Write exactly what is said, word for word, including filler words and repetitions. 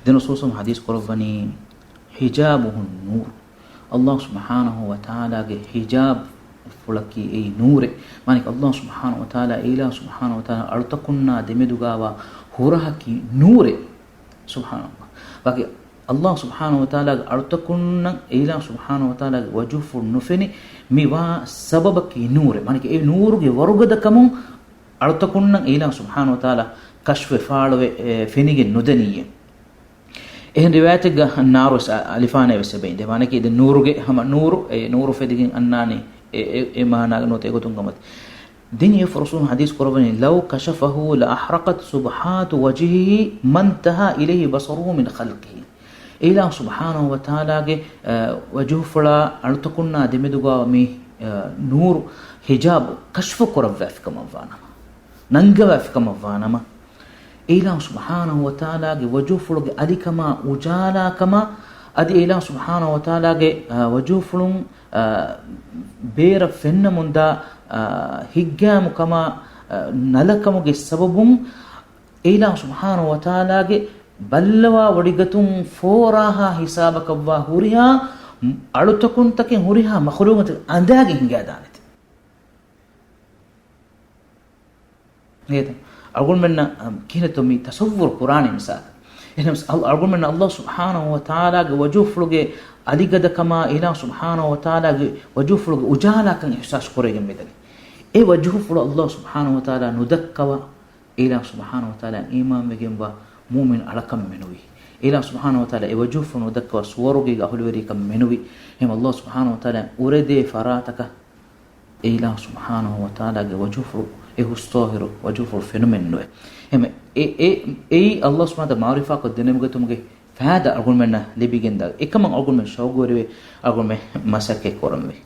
ދެން ރަސޫލު ޙަދީޘް ކުރައްވަނީ، حجابه النور. ﷲ ސުބްޙާނަހޫ ވަތަޢާލާގެ ޙިޖާބުފުޅަކީ އެއީ ނޫރެއް. މާނައީ ﷲ ސުބްޙާނަހޫ ވަތަޢާލާ، އެއިލާހު ސުބްޙާނަހޫ ވަތަޢާލާ އަޅުތަކުންނާ ދެމެދުގާވާ ހުރަހަކީ ނޫރެއް. ސުބްޙާނަﷲ. ވަކި ﷲ ސުބްޙާނަހޫ ވަތަޢާލާގެ އަޅުތަކުންނަށް އެއިލާހު ސުބްޙާނަހޫ ވަތަޢާލާގެ ވަޖުހުފުޅު ނުފެނި މިވާ ސަބަބަކީ ނޫރެއް. މާނައީ އެ ނޫރުގެ ވަރުގަދަކަމުން އަޅުތަކުންނަށް އެއިލާހު ސުބްޙާނަހޫ ވަތަޢާލާ ކަޝްފުވެ ފާޅުވެ، އެ، ފެނިގެން ނުދެނީއޭ. އެހެން ރިވާޔަތެއްގަ ނާރު ވެސް އަ-، އަލިފާނާ ވެސް އެބައިން. ދެ މާނައަކީ ދެ ނޫރުގެ ހަމަ ނޫރު، އެ ނޫރު ފެދިގެން އަންނާނީ އެ، އެ، އެ މާނާގަ ނުވަތަ އެގޮތުން ކަމަށް. ދެން އެ ރަސޫލު ޙަދީޘް ކުރައްވަނީ، لو كشفه لأحرقت سبحات وجهه ما انتهى إليه بصره من خلقه. އެއިލާހު ސުބްޙާނަހޫ ވަތަޢާލާގެ، އަ، ވަޖުހުފުޅާ އަޅުތަކުންނާ ދެމެދުގާ މި، އަ، ނޫރު ޙިޖާބު ކަޝްފު ކުރައްވާފިކަމަށްވާނަމަ، ނަންގަވާފިކަމަށްވާނަމަ، އެއިލާހު ސުބްޙާނަހޫ ވަތަޢާލާގެ ވަޖުހުފުޅުގެ އަލިކަމާ އުޖާލާކަމާ، އަދި އެއިލާހު ސުބްޙާނަހޫ ވަތަޢާލާގެ، އަ، ވަޖުހުފުޅުން، އަ، ބޭރަށް ފެންނަމުންދާ، އަ، ހިތްގައިމުކަމާ، އަ، ނަލަކަމުގެ ސަބަބުން އެއިލާހު ސުބްޙާނަހޫ ވަތަޢާލާގެ ބައްލަވާ ވޮޑިގަތުން ފޯރާހާ ހިސާބަކަށްވާ ހުރިހާ އަޅުތަކުންތަކެއް ހުރިހާ މަޚުލޫގުތަކެއް އަނދާގެން ހިނގާދާނެތެ. އަޅުގަނޑުމެންނަށް، އަ، ކިހިނެއްތޯ މި ތަޞައްވުރު ކުރާނީ މިސާލަކަށް. އެހެނަސް އަޅު-، އަޅުގަނޑުމެންނަށް ﷲ ސުބްޙާނަހޫ ވަތަޢާލާގެ ވަޖުހުފުޅުގެ އަލިގަދަކަމާ، އެއިލާހު ސުބްޙާނަހޫ ވަތަޢާލާގެ ވަޖުހުފުޅުގެ އުޖާލާކަން އިޙްސާސް ކުރެވިގެން މިދަނީ. އެ ވަޖުހުފުޅު ﷲ ސުބްޙާނަހޫ ވަތަޢާލާ ނުދައްކަވާ، އެއިލާހު ސުބްޙާނަހޫ ވަތަޢާލާ އީމާންވެގެންވާ މުއުމިން އަޅަކަށް މެނުވީ. އެއިލާހު ސުބްޙާނަހޫ ވަތަޢާލާ އެ ވަޖުހުފުޅު ނުދައްކަވާ ސުވަރުގޭގެ އަހުލުވެރިކަން މެނުވީ. އެހެން ﷲ ސުބްޙާނަހޫ ވަތަޢާލާ އުރެދޭ ފަރާތަކަށް އެއިލާހު ސުބްޙާނަހޫ ވަތަޢާލާގެ ވަޖުހުފުޅު، އެ ހުސްޠާހިރު ވަޖުހުފުޅު ފެނުމެއް ނުވޭ. އެހެން އެ، އެ، އެއީ ﷲ ސުބްޙާނަހޫ ވަތަޢާލާ މަޢުރިފާކޮށް ދެނެވިގަތުމުގެ ފައިދާ އަޅުގަނޑުމެންނަށް ލިބިގެންދާ. އެކަމަށް އަޅުގަނޑުމެން ޝައުގުވެރިވެ، އަޅުގަނޑުމެން މަސައްކަތް ކުރަންވީ.